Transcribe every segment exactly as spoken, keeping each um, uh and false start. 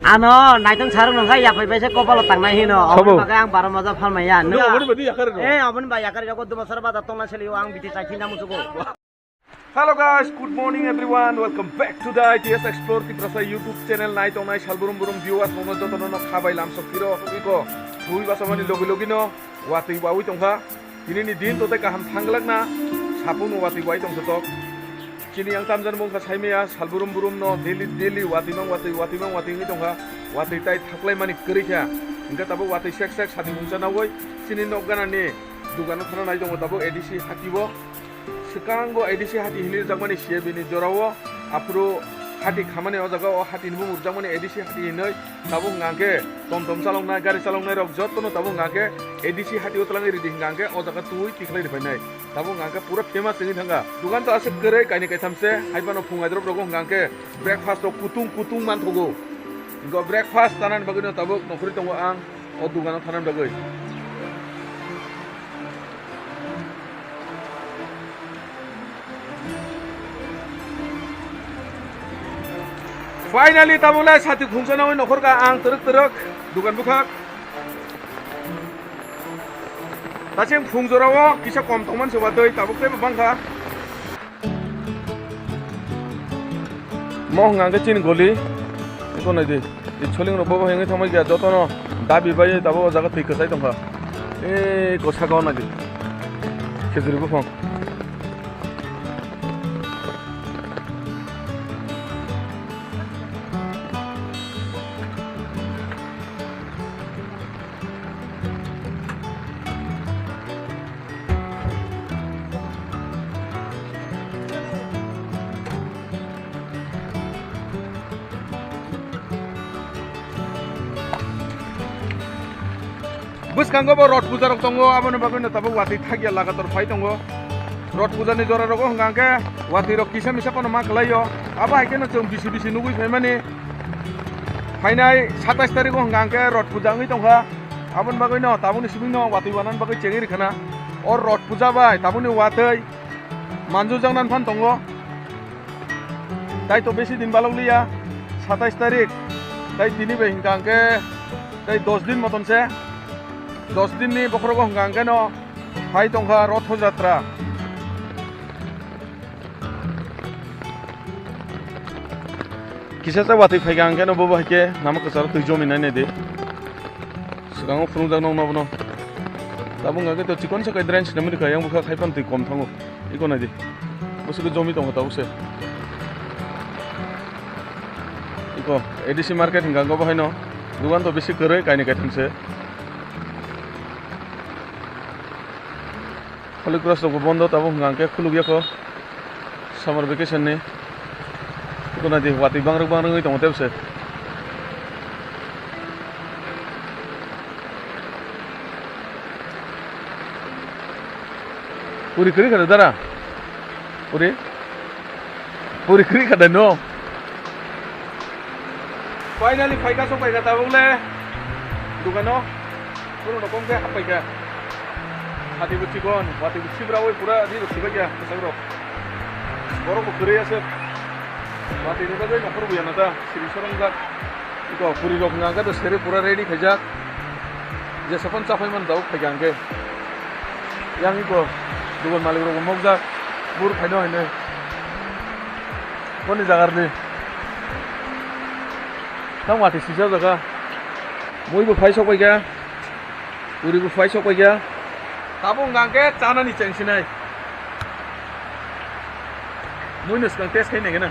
Ano naitong sarung nang kha yapai bai se kopalo tangnai hino. Khabo. Aboni bagwi ang baro moja phalmaya. No, aboni bagwi yakar no. Eh, aboni bagwi yakar jago duma sar bada tongna seli ang biti chai thina musugo. Hello guys, good morning everyone. Welcome back to the I T S Explore Tiprasa YouTube channel. Nai tongnai sal burum burum viewers mono jotono no khabai lamsok phiro iko. Bui basamani logi logi no watwi wawi tongkha. Tini ni din tote kaham thanglak na sapung no watwi wawi tongkha tok. Chini yang tamjan mungkha saimaya sal burum burum no daily daily watwi mang watwi watwi mang watwi wngwi tongkha. Watwi tai thaklai mani kwrwi kha. Hingkhe tabuk watwi sek sek sati mungsa nagwi chini nok gana ni dugano thana nai tongo tabuk A D C hati bo. Swkango A D C hati hinwi rwjakmani C A B ni jorao, aphuru hati khamani o jaga o hati ni bumung rwjakmani A D C hati hinwi tabuk hwnka khe tom tom chaloknai, gari chaloknai rok jotono tabuk hwnka khe A D C hati o twlangwi ridi hwnka khe o jaga twi tikhlai rwphainai. Tabuk hwnka khe pura famous wngwi thangkha. Dukan to aswk kwrwi kainwi kaitham se, hai phano phung aidrop rogo hwnka khe breakfast rok kutung kutung manthogo. Hwnkhe breakfast chanani bagwino tabuk nongkhorwi tongo ang o dugano thanani bagwi. Finally, tabuk le sati khungsa nangwi nokhorka ang twrwk twrwk dukan bwkhak. Tacheng phung jorao kisa kom tongmani se watwi tabuk teibo bangkha. Mo hwnka khe chini goli. Eko nai di. I choling rok bo hengwi thangbai kha jotono dabi bai tabuk o jaga twi kwchai tongkha. Eko saka o nai di. Khejuri buphang. Bwskango bo rot puja rok tongo, aboni bagwi no tabuk watwi thakya lagator phai tongo. Rot puja ni jora rogo hwnka khe watwi rok kisa misa pono ma kwlaio. Abo hai khe no chwng bisi bisi nugwi phaimani. Phainai satais tarikh o hwnka khe rot puja wngwi tongkha. Aboni bagwi no tabukni simi no watwi wanani bagwi chengwi rwkha na. O rot puja bai tabukni watwi manjujak nan phan tongo. Tai to besi din balok liya, satais tarikh. Tai tini bai hwnka khe tai dos din moton se. Dos din ni bokhorogo hwnka khe no phai tongkha Rotho Jatra. Kisa sa watwi phaikha hwnkhe no bobo haikhe nama kwcharo twi jomi nai nai di. Swkango phunukjak nokno bono. Tabuk hwnkhe to chikon sa kai drain swnamwi rwkha yang bwkha khai phano twi kom thango. Iko nai di. Bwswk jomi tongo tabuk se. Iko A D C market hwnkha hwnkhe bo haino. Dugan to bisi kwrwi kainwi kaitham se. Holy Cross rok bo bondo tabuk hwnkha hwnkhe khuluk ya kho summer vacation ni. Eko nai di watwi bangrwk bangrwk wngwi tongo tei bwse. Puri kwrwi kha da dara? Puri? Puri kwrwi kha da no? Finally phaikha, sokphaikha tabuk le dukano. Borok rok kong khe happaikha. Hati bo chikon, watwi bo sibraui pura ri rok sibaikha bwsarok. Borok bo kwrwi aswk. Watwi ni bagwi nokhor buya nata, siri sorongjak. Iko puri rok hwnka khe to seri pura ready khaijak. Jesa phano chaphai mano tabuk phaikha hwnkhe. Yang iko dukan malik rok bo mokjak. Bur phaino hinwi. Boni jaga rwdi. Tamo watwi sijak jaga. Mui bo phai sok bai kha. Puri bo phai sok bai kha. Tabuk hwnka khe chanani chengsinai. Mui no swkang test khai nai gana.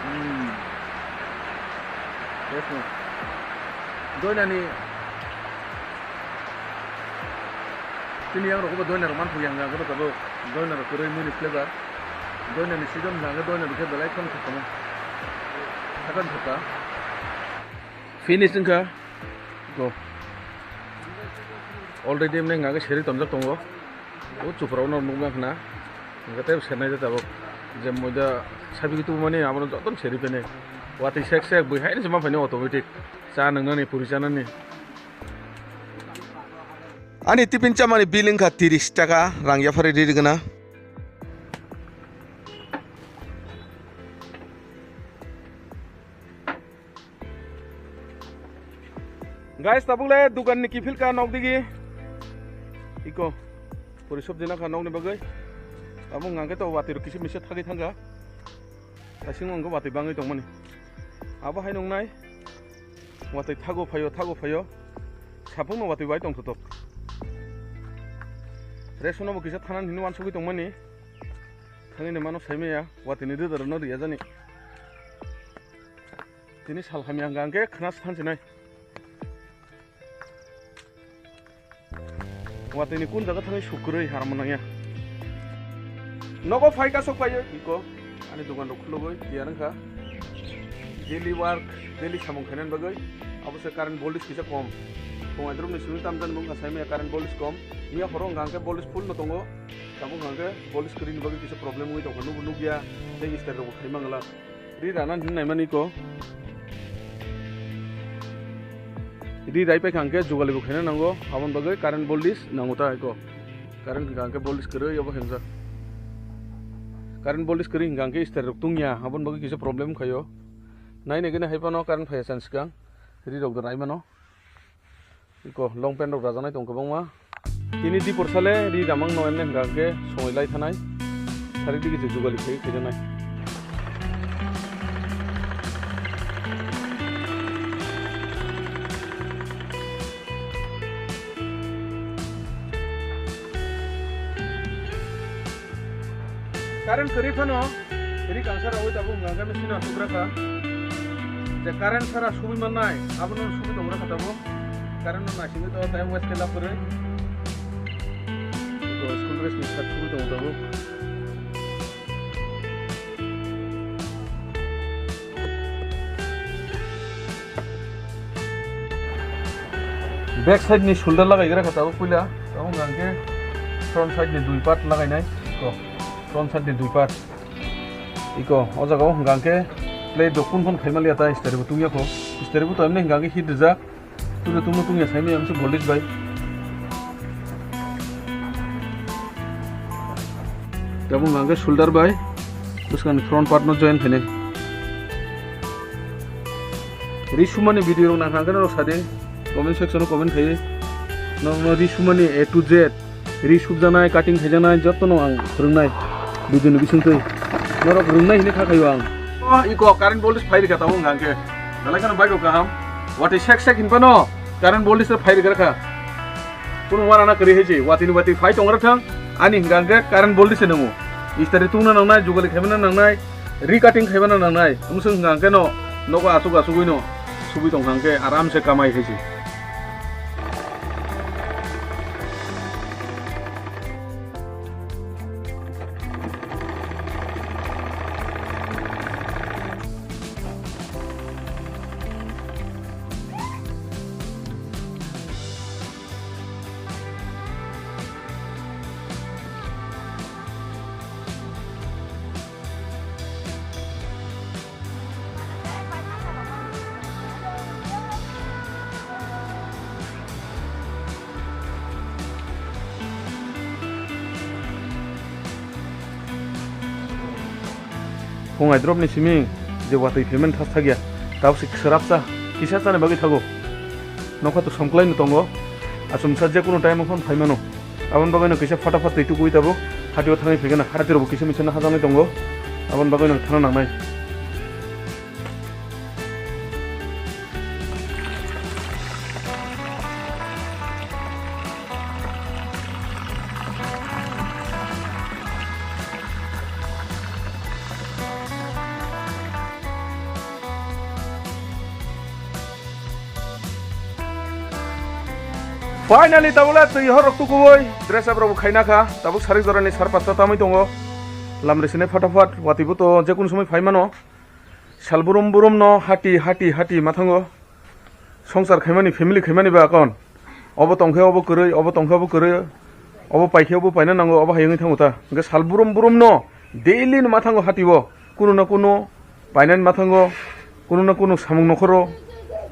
Hmm. Test no. Doinani. Tini yang rok bo doina rok man phu yang yang tabuk. Doina rok kwrwi mui ni flavor. Doina ni season hwnka khe doina rok khe belai kham thok tongma. Sakha ni thok ka. Finish wngkha. Go. Already mwnai hwnka khe seri tonjak tongo. O chupra o no nukna khna. Hwnka tei sernai jata bo. Je moida sabi tu mani abono joto seri pene. Watwi sek sek bui hai se ma phani automatic. Cha nwngnani puri chanani. Ani tiffin chamani bill wngkha tiris taka, rang yaphari ri rwgwna. Guys, tabuk le dukan ni kiphil ka nok digi. Iko. Puri sobji nakha nokni bagwi. Tabuk hwnkha khe to watwi rok kisa misa thagwi thangkha. Taisingo hwnkhe watwi bangwi tongmani. Abo hai nungnai. Watwi thago phaio, thago phaio. Saphangno watwi bai tongthotok. Resono bo kisa thanani hinwi wansugwi tongmani. Thangwi ni mano saimaya. Watwi ni dudar no riya jani. Tini sal hamya hwnkha hwnkhe khna thansinai. Watwi ni kun jaga thangwi sukrwi haram nangya. Nogo phai kasok phaio iko ani dogan rok khulugwi tiyar wngkha. Daily work, daily samung khainani bagwi abo se current voltage kisa kom. Tongai drop ni simi tamjani bwkha saimaya current voltage kom. Miya horo hwnkha hwnkhe voltage full no tongo. Tabuk hwnkha hwnkhe voltage kwrwini bagwi kisa problem wngwi tongkha. Nubo nukya tei start rok bo khai mangla. Ri rana hinwi naimani ko. Ri rai paikha hwnkhe jugali bo khaina nango, aboni bagwi current voltage nango ta ko. Current hwnkha hwnkhe voltage kwrwi obo hwnjak. Current voltage kwrwi hwnkha hwnkhe start rok tungya, aboni bagwi kisa problem wngkhaio. Nai nai gini hai phano current phaiya chan swkang, ri rok da rai mano. Iko long pant rok rajaknai tong kwbangma. Tini dipor sale ri ramang no emne hwnkha hwnkhe songwi lai thanai. Sari digi je jugali khai khaijaknai. Current kwrwi phano ri kangsa rogwi tabuk hwnkha hwnkhe machine o asuk rakha. Je current sara subui mannai, abono subui tong rakha tabuk. Current no naisingwi to time waste khe lab kwrwi. Iko school dress ni shirt subui tongo tabuk. Back side ni shoulder lagai gra kha tabuk puila, tabuk hwnkha hwnkhe front side ni dui part lagai nai. Iko front side ni dui part. Iko o jaga o hwnkha hwnkhe plate rok kun kun khai maliya ta steri bo tungya kho. Steri bo to emni hwnkha hwnkhe hit rijak. Tungno tungno tungya saimaya ang se voltage bai. Tabuk hwnkha hwnkhe shoulder bai bwskang ni front part no join khainai. Ri sumani video rok nang hwnkha hwnkhe norok sadi comment section o comment khaiwi norokno ri sumani A to Z. Ri subjaknai, cutting khaijaknai, jotono ang phwrwngnai video ni bisingtwi. Norok rwngnai hinwi kha khaio ang. O, iko current voltage phai rikha tabuk hwnkha hwnkhe. Belai kheno bike rok kaham. Watwi sek sek hinphano current voltage phai rikha kha. Kunu uanana kwrwi hai se, watwi ni watwi phai tong rwthang, ani hwnkha hwnkhe current voltage se nwngo. Istari tungna nangnai, jugali khaimana nangnai, ri cutting khaimana nangnai. Wngse hwnkha hwnkhe no nogo asuk asugwi no subui tong hwnkha hwnkhe aram se kamai hai se. Phung aidrop ni simi je watwi payment thas thakya, tabuk se swrapsa kisa chani bagwi thago. Nokha to somklai no tongo, achomsa je kuno time o phone phai mano. Aboni bagwi no kisa fatafat twi tukui tabuk, hatio thangwi phaikhe na, hatio rok bo kisa misa no hajaknai tongo, aboni bagwi no thana nangnai. Finally, tabuk le twi horok tukuwi dress up rok bo khaina kha. Tabuk sarik jora ni sar pasta tamwi tongo. Lamri sinai fatafat, watwi bo to je kunu somoi phai mano. Sal burum burum no hati, hati, hati ma thango. Songsar khaimani, family khaimani ba akon. Obo tongkhe obo kwrwi, obo tongkhe obo kwrwi, obo paikhe obo paina nango, obo hayungwi thango ta. Hwnkhe sal burum burum no daily no ma thango hati o. Kuno na kuno painani ma thango, kuno na kuno samung nokhoro.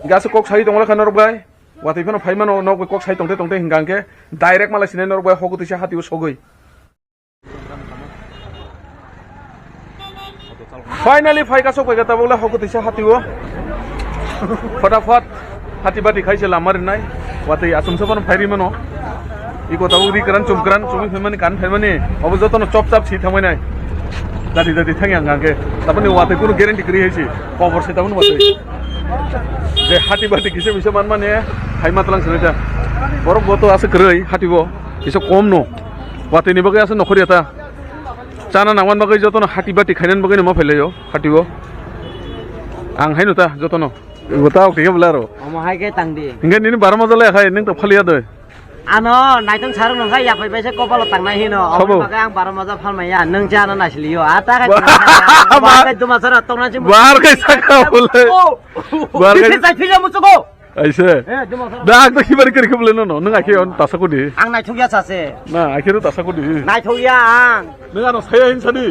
Hwnkhe aswk kok sai tongla kha norok bai. Watwi phano phai mano, nok bai kok sai tongte tongte hwnkha hwnkhe direct malai sinai norok bai hogo tisa hati o sogwi. Finally, phai kasok bai ka tabuk le hogo tisa hati o. Fatafat Hati bati khai se lama rinai, watwi asumsa bono phai ri mano. Iko tabuk ri kwran chum kwran chumui phaimani kan phaimani, obo jotono chop chap si thangmani. Dati dati thang yang hwnkhe, taboni watwi kunu guarantee kwrwi hai si, kobor se taboni watwi. Je hati bati kisa misa manmani, hai matlang sinai ta. Borok bo to asa kwrwi hati bo, kisa kom no. Watwi ni bagwi asa nokhor ya ta. Chana nangman bagwi jotono hati bati khainani bagwi no ma phailaio hati bo. Ang haino ta jotono. Bo ta ok khe bwlaro. Omo hai khe tang di. Hingke nini baro moja le khai nung to phaliya doi. Ano naitong sarung nung khai yapai pai se kopalo tangnai hino. Sabo. Omo bagwi ang baro moja phalmaya nung cha ano naisiliyo. A ta khai Ba-, ba-, ba khai duma sara tongna chim. Bar khai saka bole. Oh. Bar khai Titi chai thila muchugo. Aise. Eh, duma sara. Dak to khibar kiri khibule no no. Nung akhe on tasa kudi. Ang naithok ya sase. Na, akhe ro tasa kudi. Naithok ya ang. Nung ano saya hin sadi.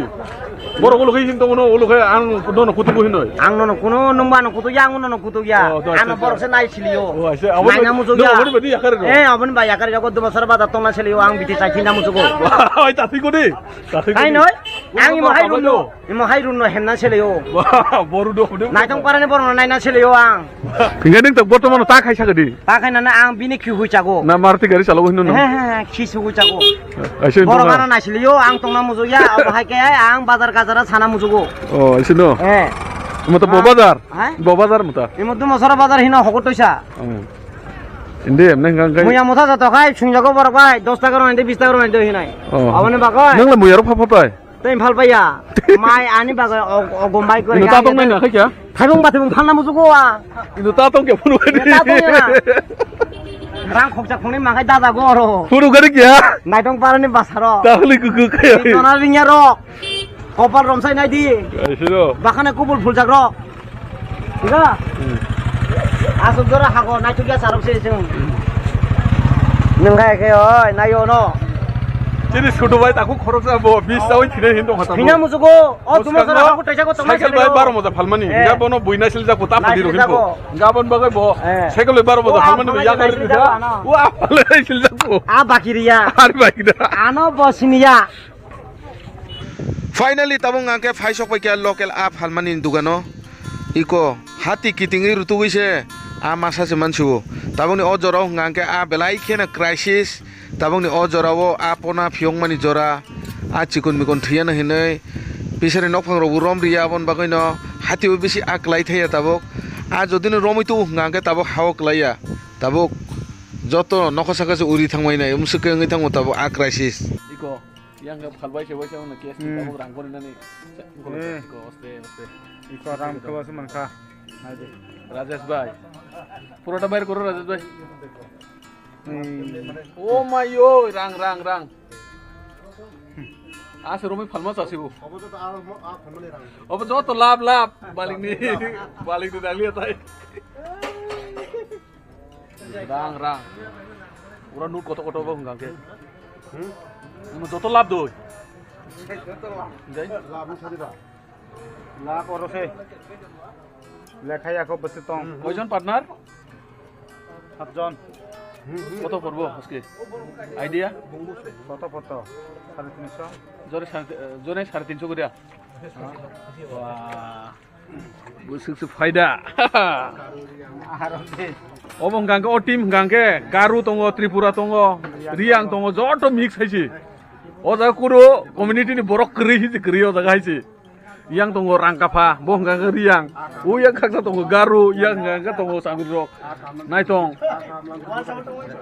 Borok ulo khe hin tongo no, ulo khe ang nono kutugo hinoi. Ang nono kuno nungba no kutukya, ang nono kutukya. Oh, to, Ano acha, borok acha. Se nai siliyo. Oh, acha. Aboni Naina bai, muchukya. Aboni bai yakar no. Eh, aboni bai yakar jago duma sara bada tongna siliyo, ang biti chai thinna muchugo. Oi, tati kudi. Tati Hai kudi. Noi, ang imo hai run no. Imo hai run no hemna siliyo. Wah, boru do, do. Naitong parani borok no naina siliyo ang. Hingke nung to bortoman ta khai sakadi. Ta khai nana ang bini khi hui chago. Na Maruti gari chalogo hino no. He, he, he, khi sugui chago. Aise Borok no. Ano naisiliyo, ang tongna muchukya, abo hai khe ang bazar gajara sana muchugo. Oh, aise no. Eh. Mo to bo bazar. Ha? Bo bazar mo ta. Imo duma sara bazar hino hogo toisa. Hmm. Inde emne hingka hingka. Muya motha jato khai, sungjago borok bai, dos taka rok naide, bis taka rok naide hinai. Oh. Aboni bagoi. Nang le muya rok pha pha pai. Tei phal paiya. Mai ani bagoi o, o gom bai kore. Ino ta tong nai na khai kya? Thaibung ba thaibung phalna muchugo a. Ino ta tong kya phunu gari. Ta tong ya. Rang khoksa khongni mangai dada go oro. Phunu gari kya? Naitong parani basaro. Ta hli kuku kaya. Tona ringya rok. Kopal romsai nai di. Aise ro. Bakhane kubul phuljak rok. Diga? Hmm. Asuk jora hago, naithok ya sarok se chwng. Nung khai khe oi, naio no. Chini sudu bai taku khorok sa bo, bis sa oi thine hin dong hata. Thina musugo, o duma sara hago taisa ko tongma cycle bai baro moja phalmani. Eh. Ga bono buina sil jako ta padi rohin ko. Ga bon bagai bo. Eh. Cycle bai baro moja phalmani ya kari disa. Wa phalai sil jako. A bakiriya. Ar bakida. Ano bosiniya. Finally, tabuk hwnkhe phaisok paikha local a phalmani dogano. Iko hati kitingwi rutugwi se a masa se mansio. Tabukni o jorao hwnkhe a belai kheno crisis. Tabukni o jorao a pona phiyokmani jora, a chikon mikon thwiyano hinwi pisari nokphang rokbo rom riya, aboni bagwino hatio bisi a kwlai thaya tabuk. A jodino romwi tubu hwnkhe tabuk hao kwlaiya. Tabuk joto nokha saka se uri thangmani nai, umswk wngwi thango tabuk a crisis. Iko. Yang khe phalbai se waisa wngno case ni Hmm. tabuk rang porinani. Eh. Iko, oste, oste. Iko rang khe waisa mankha. Naidi. Rajesh bhai. Purota bair koro Rajesh bhai. Hmm. Oh my yo, rang, rang, rang. Ase romwi phalma chasibo. Obo joto lab, lab. Balikni, balikni dagli atai. Rang, rang. Ura nut koto koto bo hwnkha khe. Hmm? Mo joto lab doi. Joto lab. Jai? Lab ni sadi da. Lab oro se. Lekha ya ko bwswk tong. Hmm. Koijon partner? Satjon. Hmm, hmm. Koto porbo aske? Idea? Koto porto? Sare tinso. Jore sare, jore sare tinso gori ya? Wah. Bwswk se phaida. Obo hwnkha khe o team hwnkha khe Garo tongo, Tripura tongo, Riyang tongo, joto mix hai se. O jaga kuro community ni borok kwrwi hai se, kwrwi o jaga hai se. Yang tongo Rangkapha, bo hwnkha khe Riyang. O yang khaksa tongo Garo, yang hwnkha khe tongo Samir rok. Naitong.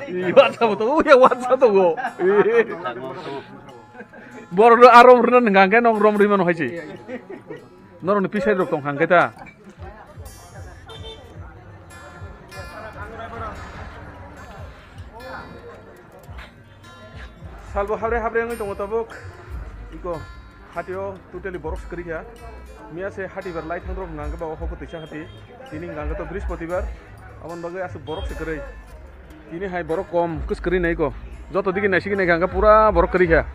I, WhatsApp tongo, o yang WhatsApp tongo. Borok aro rwna hwnkha khe nok rom rwi mano hai se. Norokni pisai rok tong hang khe ta. Salbo habre habre wngwi tongo tabuk. Iko hatio totally borok se kwrwi kha. Miya se hati bar lai thang rok hwnkha khe ba o hoko twisa hati. Tini hwnkha khe to Brihaspatibar. Aboni bagwi aswk borok se kwrwi. Tini hai borok kom, kwskwrwi nai ko. Joto digi naisigi naikha hwnkhe pura borok kwrwi kha.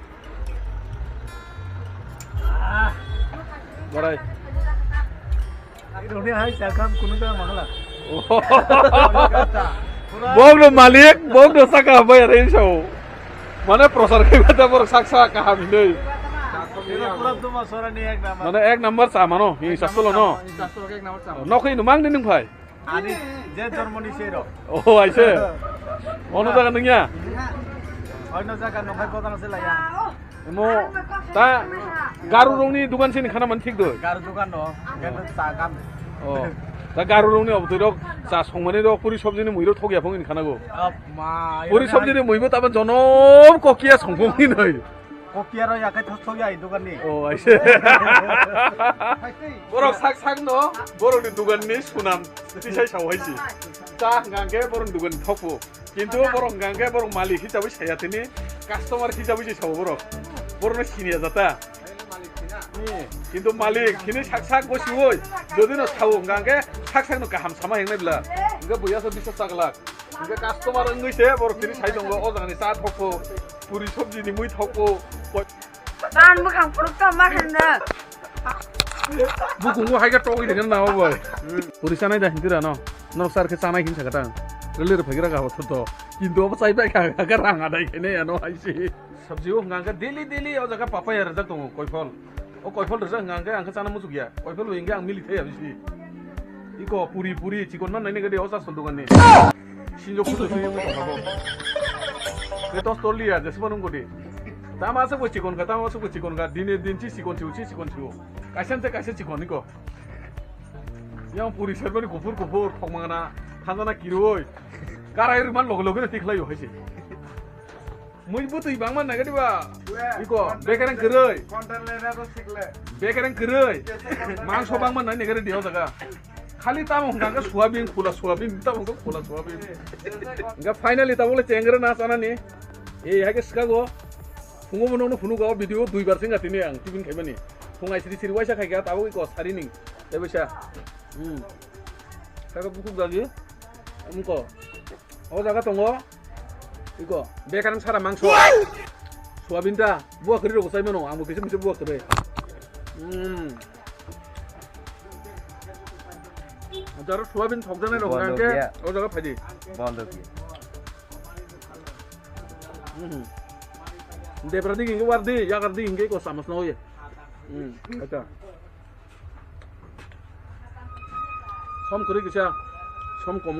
Borai. Roni hai chakam kunu ta mangla. Bok no malik, bok no saka hambai are sao. Mane prochar khe bata borok sak sak kaham hinoi. Pura duma sora ni ek number. Mane ek number cha mano, hi sastolo no. Sastolo ek number cha. Nokhi no mang ni nung phai. Ani je jormoni se rok. Oh, aise. Ono jaga nungya? Oino jaga no hai bodang se laya. Mo ta garu rongni dugan sini khana man thik do. Garu dugan no, garu sa gam. Oh. Ta garu rongni obotwi rok cha songmani rok puri sobjini mui rok thokya phung in khana go. Ap ma. Puri sobjini mui bo taba jonom kokia songphung in hoi. Kokia ro yakai thok thok ya dugan ni. Oh, aise. Borok sak sak no, borok ni dugan ni sunam tisai sao haisi. Ta hangke borok ni dugan thokpo. Kintu borok hwnkha hwnkhe borok malik hisabwi saya tini, customer hisabwi se sao borok. Borokno siniya jata. Kintu malik hini sak sak bo siwoi, jodi no sao hwnkha hwnkhe sak sak no kaham sama hingnai bla. Hwnkhe buya so biswas taklak. Hwnkhe customer wngwi se borok tini sai tongo, o jagani cha thokpo, puri sobji ni mui thokpo. Tan bwkhang phuruk tong ma khe no. Bukungo hai khe togwi tongkhe na o bai. Puri chanai da hinti rano. Norok sar khe chanai hinsa khe tang. Rwlwi rw phaigra ga hoto to. Kintu obo chai bai kha ga rang adai khe ne ano hai se. Sabji o hwnkha khe daily daily o jaga papaya rwjak tongo koiphol. O koiphol rwjak hwnkha khe ang khe chana muchuk ya. Koiphol bai hwnkhe ang mili thai ya bisi. Iko puri puri chikon man nai ne gadi o chasol dogan ni. Sinjo kutu sinjo kutu habo. Ke tos tol liya, jesi manung godi. Tama se bo chikon ka, tama se bo chikon ka. Dine din chi chikon chiu, chi chikon chiu. Kaisa se kaisa chikon niko. Yang puri serbani kuphur kuphur, thokmangna, thanjana kiroi. Karai rwman loge loge ne tikhlai yo haise. Mui butui bangma nagadi ba. Iko, bekereng keroi. Content le na to sikle. Bekereng keroi. Mangso bangma nai nagadi dia jaga. Khali tamo hwnkha khe soyabin, khula soyabin, tamo hwnkha khula soyabin. Hwnkha finally tabole chengre na chanani. Ei, hai khe swkago. Phungo bono no phunugo video duibar singha tini ang tiffin khaimani. Phung ai siri siri waisa khaikha tabuk iko sari ning. Tei baisa. Hmm. Kaka bukuk dagi. Umko. O jaga tongo. Iko, bekereng sara mangso. Soyabin ta, buwa kwrwi rok sai mano, ang bo kisa misa buwa kwrwi. Hmm. Jaro soyabin thokjana rok Bondo hwnkhe, kiya. O jaga phaidi. Bondo kiya. Hmm. Debra di hwnkhe war di, yagar di hwnkhe ko samas na hoye. Hmm. Acha. Som kwrwi kisa, som kom